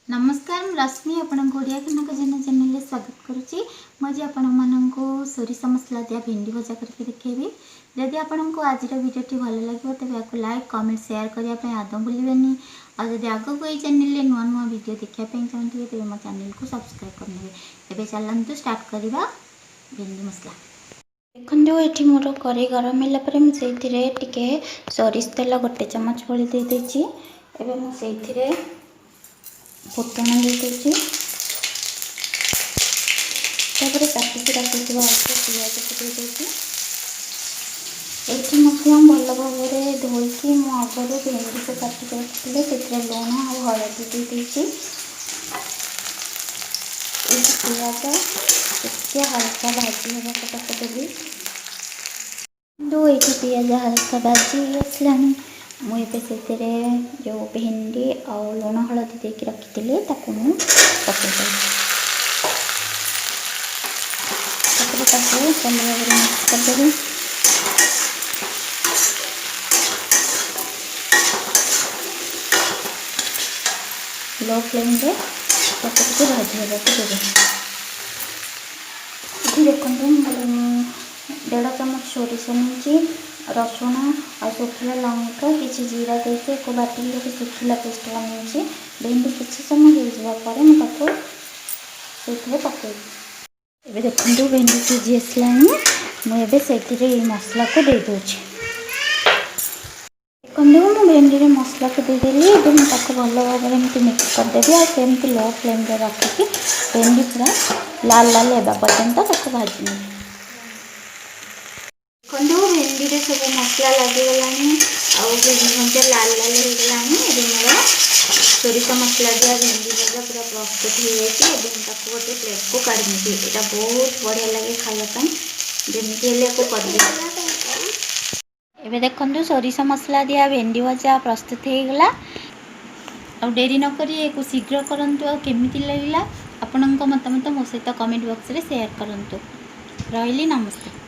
ନମସ୍କାର, ମୁଁ ରଶ୍ମି, ଆପଣଙ୍କୁ ଓଡ଼ିଆ ଖାନା ଖଜାନା ଚ୍ୟାନେଲରେ ସ୍ୱାଗତ କରୁଛି। ମୁଁ ଆଜି ଆପଣମାନଙ୍କୁ ସୋରିଷ ମସଲା ଦିଆ ଭେଣ୍ଡି ଭଜା କରିକି ଦେଖେଇବି। ଯଦି ଆପଣଙ୍କୁ ଆଜିର ଭିଡ଼ିଓଟି ଭଲ ଲାଗିବ, ତେବେ ଏହାକୁ ଲାଇକ୍, କମେଣ୍ଟ, ସେୟାର କରିବା ପାଇଁ ଆଦୌ ଭୁଲିବେନି। ଆଉ ଯଦି ଆଗକୁ ଏଇ ଚ୍ୟାନେଲରେ ନୂଆ ନୂଆ ଭିଡ଼ିଓ ଦେଖିବା ପାଇଁ ଚାହୁଁଥିବେ, ତେବେ ମୋ ଚ୍ୟାନେଲକୁ ସବସ୍କ୍ରାଇବ୍ କରିନେବେ। ଏବେ ଚାଲନ୍ତୁ ଷ୍ଟାର୍ଟ କରିବା ଭେଣ୍ଡି ମସଲା। ଦେଖନ୍ତୁ, ଏଠି ମୋର କରେଇ ଗରମ ହେଲା ପରେ ମୁଁ ସେଇଥିରେ ଟିକେ ସୋରିଷ ତେଲ ଗୋଟେ ଚାମଚ ଭଳି ଦେଇଦେଇଛି। ଏବେ ମୁଁ ସେଇଥିରେ ଫୁଟଣ ଦେଇଦେଉଛି। ତାପରେ କାଟିକି ରଖିଥିବା ଅଳ୍ପ ପିଆଜକୁ ଦେଇଦେଉଛି। ଏଇଠି ମଧ୍ୟ ଭଲ ଭାବରେ ଧୋଇକି ମୁଁ ଆଗରୁ ଭେଣ୍ଡିକୁ କାଟିକି ରଖିଥିଲି, ସେଥିରେ ଲୁଣ ଆଉ ହଳଦୀ ଦେଇଦେଇଛି। ଏଇଠି ପିଆଜ ଟିକେ ହାଲକା ଭାଜି ହେବାକୁ ତାକୁ ଦେବି। କିନ୍ତୁ ଏଇଠି ପିଆଜ ହାଲକା ଭାଜି ହେଇ ଆସିଲାଣି। ମୁଁ ଏବେ ସେଥିରେ ଯେଉଁ ଭେଣ୍ଡି ଆଉ ଲୁଣ ହଳଦୀ ଦେଇକି ରଖିଥିଲି, ତାକୁ ମୁଁ ପକାଇ ଦେଉଛି। ତାପରେ ତାକୁ ଭଲ ଭାବରେ ମିକ୍ସ କରିଦେବି। ଲୋ ଫ୍ଲେମ୍ରେ ତାକୁ ଟିକେ ଭାଜି ହେବାକୁ ଦେବି। ଏଠି ଦେଖନ୍ତୁ, ମୁଁ ଦେଢ଼ ଚାମଚ ସୋରିଷ ନେଇଛି, ରସୁଣ ଆଉ ଶୁଖିଲା ଲଙ୍କା, କିଛି ଜିରା ଦେଇକି ଏକ ବାଟିକି ଗୋଟେ ଶୁଖିଲା ପେଷ୍ଟ ବନେଇଛି। ଭେଣ୍ଡି କିଛି ସମୟ ହେଇଯିବା ପରେ ମୁଁ ତାକୁ ସେଇଥିରେ ପକାଇବି। ଏବେ ଦେଖନ୍ତୁ, ଭେଣ୍ଡି ସିଝି ଆସିଲାଣି। ମୁଁ ଏବେ ସେଇଥିରେ ଏଇ ମସଲାକୁ ଦେଇଦେଉଛି। ଦେଖନ୍ତୁ, ମୁଁ ଭେଣ୍ଡିରେ ମସଲାକୁ ଦେଇଦେଲି। ଏବେ ମୁଁ ତାକୁ ଭଲ ଭାବରେ ଏମିତି ମିକ୍ସ କରିଦେବି ଆଉ ସେମିତି ଲୋ ଫ୍ଲେମ୍ରେ ରଖିକି ଭେଣ୍ଡି ପୁରା ଲାଲ ଲାଲ ହେବା ପର୍ଯ୍ୟନ୍ତ ତାକୁ ଭାଜି ନେବି। ଦେଖନ୍ତୁ, ଭେଣ୍ଡିରେ ସବୁ ମସଲା ଲାଗିଗଲାଣି ଆଉ ଭେଣ୍ଡି ମଧ୍ୟ ଲାଲ ଲାଲ ହେଇଗଲାଣି। ଏବେ ମୋର ସୋରିଷ ମସଲା ଦିଆ ଭେଣ୍ଡି ଭଜା ପୁରା ପ୍ରସ୍ତୁତ ହେଇଯାଇଛି। ଏବେ ମୁଁ ତାକୁ ଗୋଟେ ପ୍ଲେଟ୍କୁ କାଢ଼ି ନେବି। ଏଇଟା ବହୁତ ବଢ଼ିଆ ଲାଗେ ଖାଇବା ପାଇଁ। ଯେମିତି ହେଲେ ୟାକୁ କରିବେ। ଏବେ ଦେଖନ୍ତୁ, ସୋରିଷ ମସଲା ଦିଆ ଭେଣ୍ଡି ଭଜା ପ୍ରସ୍ତୁତ ହେଇଗଲା। ଆଉ ଡେରି ନକରି ଏହାକୁ ଶୀଘ୍ର କରନ୍ତୁ ଆଉ କେମିତି ଲାଗିଲା ଆପଣଙ୍କ ମତାମତ ମୋ ସହିତ କମେଣ୍ଟ ବକ୍ସରେ ସେୟାର କରନ୍ତୁ। ରହିଲି, ନମସ୍କାର।